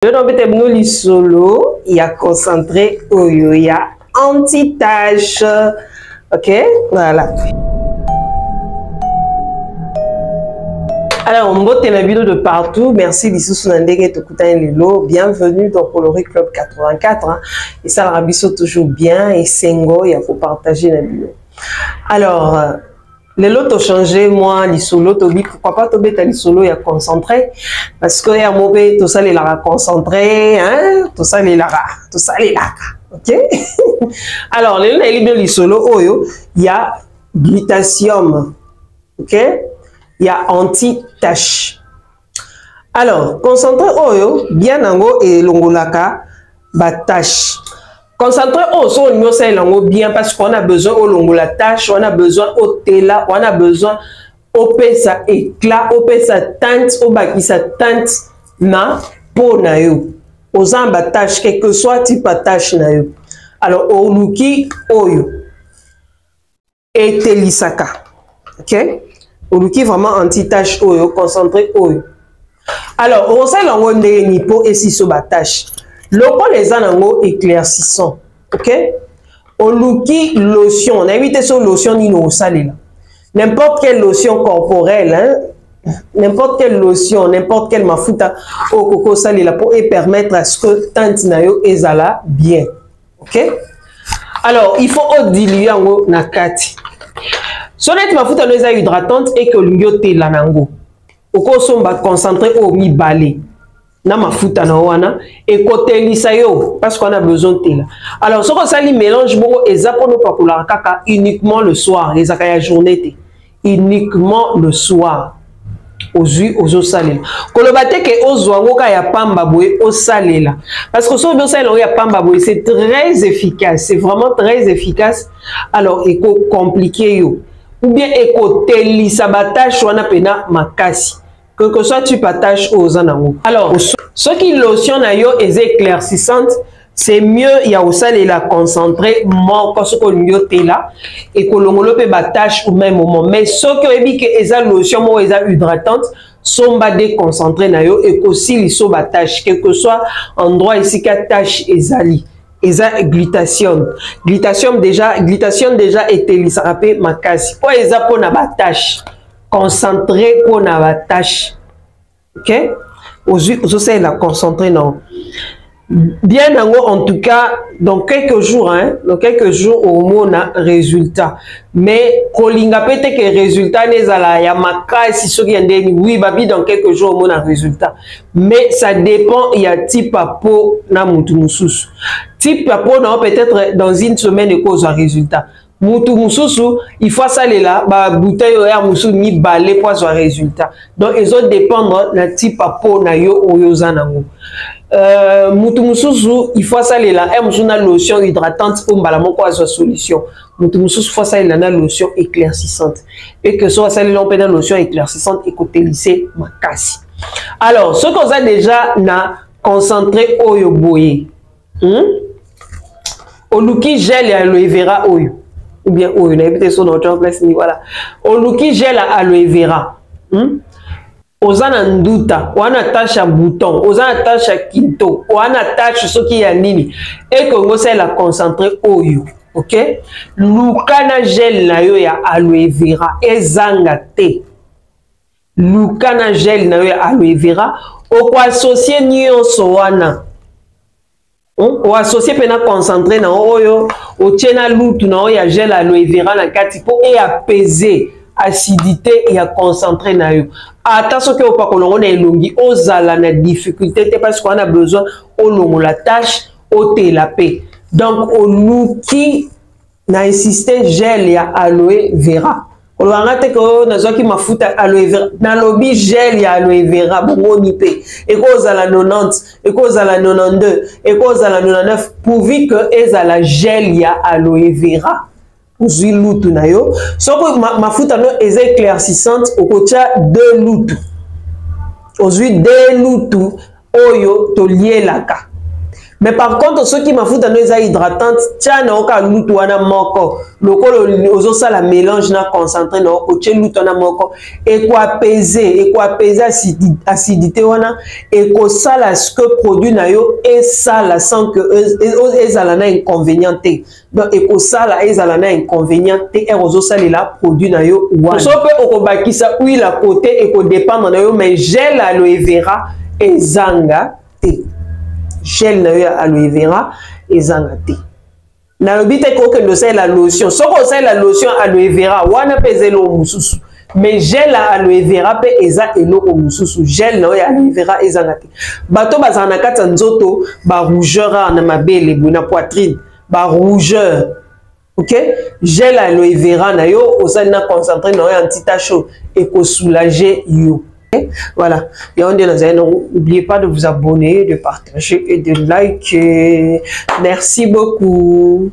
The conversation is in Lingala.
Lelo nabeta bino lisolo ya concentré oyo ya anti-tache. Ok, voilà. Alors, mbote na bino de partout. Merci lisusu na ndenge tokutani lelo. Bienvenue dans Coloré Club 84. Hein. Esalaka biso toujours bien esengo ya kopartager na bino. Alors, Lelo to changer moi lisolo tobi pourquoi pas tobeta lisolo ya concentré parce que ya mobe tosalelaka concentré hein tosalelaka tosalelaka ok. Alors lelo nayeli bino lisolo oyo ya glutatium, ok, ya anti tache. Alors concentré oyo bien nango elongolaka ba tache. Concentré oyo soki olingi osalela yango bien parce qu'on a besoin olongola tache, on a besoin otela, on a besoin opesa éclat, opesa teinte, obakisa teinte na peau na yo. Oza na ba tache, quel que soit type ya tache na yo. Alors oluki oyo etelisaka, ok, oluki vraiment anti tache oyo, concentré oyo. Alors okosalela yango ndenge nini mpo esiso ba tache? Lokola eza nango éclaircissant, ok, oluki lotion, nayebi te so lotion nini okosalela, n'importe quelle lotion corporelle, hein? N'importe quelle lotion, n'importe quelle mafuta oyo okoki osalela mpo epermettre à ce que teinte na yo ezala bien, ok. Alors il faut odilue yango na kati. So neti mafuta no eza hydratante eke olingi otela nango, okosomba concentré oyo mibale na mafuta na wana ekotelisa yo parce qu'on a besoin tela. Alors soki osali mélange bongo eza mpona opakolaka kaka uniquement le soir, ezaka ya journée te, uniquement le soir ozwi ozosalela. Koloba te ke ozwa yango kaka ya pamba boye osalela, parce que soki osalela yango ya pamba boye, c'est très efficace, c'est vraiment très efficace. Alors ekocomplike yo ou bien ekotelisa batache wana mpena makasi, que que soit type ya tache oyo oza nango. Alors soki lotion na yo eza éclaircissante, c'est mieux ya kosalela concentré moko. Soki olingi otela, ekolongolo mpe batache au même moment. Mais soki oyebi ke eza lotion moko eza hydratante, somba de concentré na yo, ekosilisa batache, quel que soit endroit esika tache ezali. Eza glutation, glutation déjà, glutation déjà etelisaka mpe makasi oyo eza mpona batache, concentré mpona batache, ok. Ozwi ozosalela concentré na bien yango. En tout cas dans quelques jours, hein, dans quelques jours omona résultat. Mais kolinga pe te ke résultat nezala ya makasi soki ya ndeni. Oui, babi dans quelques jours omona résultat, mais ça dépend ya type ya peau na mutu mosusu. Type ya peau na yo, peut-être dans une semaine ekozwa résultat. Mutu mosusu il faut asalela ba bouteille oyo ya mosusu mibale mpo azwa résultat. Donc ezo dépendre na type ya peau na yo oyo oza nango. Mutu mosusu il faut asalela ye mosusu na lotion hydratante mpo mbala moko azwa solution. Mutu mosusu faut asalela na lotion éclaircissante, et que so asalela mpe na lotion éclaircissante, ekotelise makasi. Alors soki oza déjà na concentré oyo boye, Oluki gel ya aloe vera oyo ou bien oyo nayebi te so na otia place ni, voilà, oluki gel ya aloe vera, Oza na nduta, oza na tache ya bouton, oza na tache ya kinto, oza na tache soki ya nini, ekongo osalela concentré oyo, ok. Luka na gel na yo ya aloe vera, ezanga te. Luka na gel na yo ya aloe vera, okoassocie nyonso wana, oassocie mpe na concentré na oyo otie na lutu na oyo ya gel aloe vera na kati mpo eapese acidité ya concentré na yo. Ata soki opakola yango na elongi, ozala na difficulté te parce que wana besoin olongola tache, otela mpe. Donc oluki na insiste gel ya aloe vera. Koloba nga te ke oyo nazwaki mafuta aloe vera, nalobi gel ya aloe vera. Bomoni mpe ekozala 90, ekozala 92, ekozala 99, pourvu que ezala gel ya aloe vera. Ozwi lutu na yo, soki mafuta no eza éclaircissante, okotya deux lutu. Ozwi deux lutu oyo tolielaka. Mais par contre, soki mafuta no eza hydratante, tia na yo kaka lutu wana moko. Lokola ozosala mélange na concentré na yo, otie lutu wana moko, ekoapese, ekoapese acidité wana, ekosala ce que produit na yo esala sans que ezala na inconvénient te. Donc ekosala ezala na inconvénient te ere ozosalela produit na yo wana. So mpe okobakisa huile à côté, ekodépendre na yo, mais gel aloe vera ezanga te. Gel na yo ya aloe vera ezanga te. Nalobi te kokende osalela lotion. Soki osalela lotion aloe vera wana mpe eza eloko mosusu, mais gel ya aloe vera mpe eza eloko mosusu. Gel na yo ya aloe vera ezanga te. Bato bazala na kati ya nzoto barougeur awa na mabele boye, na poitrine, barougeur, ok, gel aloe vera na yo osali na concentré na yo ya anti-tache ekosoulage yo. Voilà, yango nde nazali nango. N'oubliez pas de vous abonner, de partager et de liker. Merci beaucoup.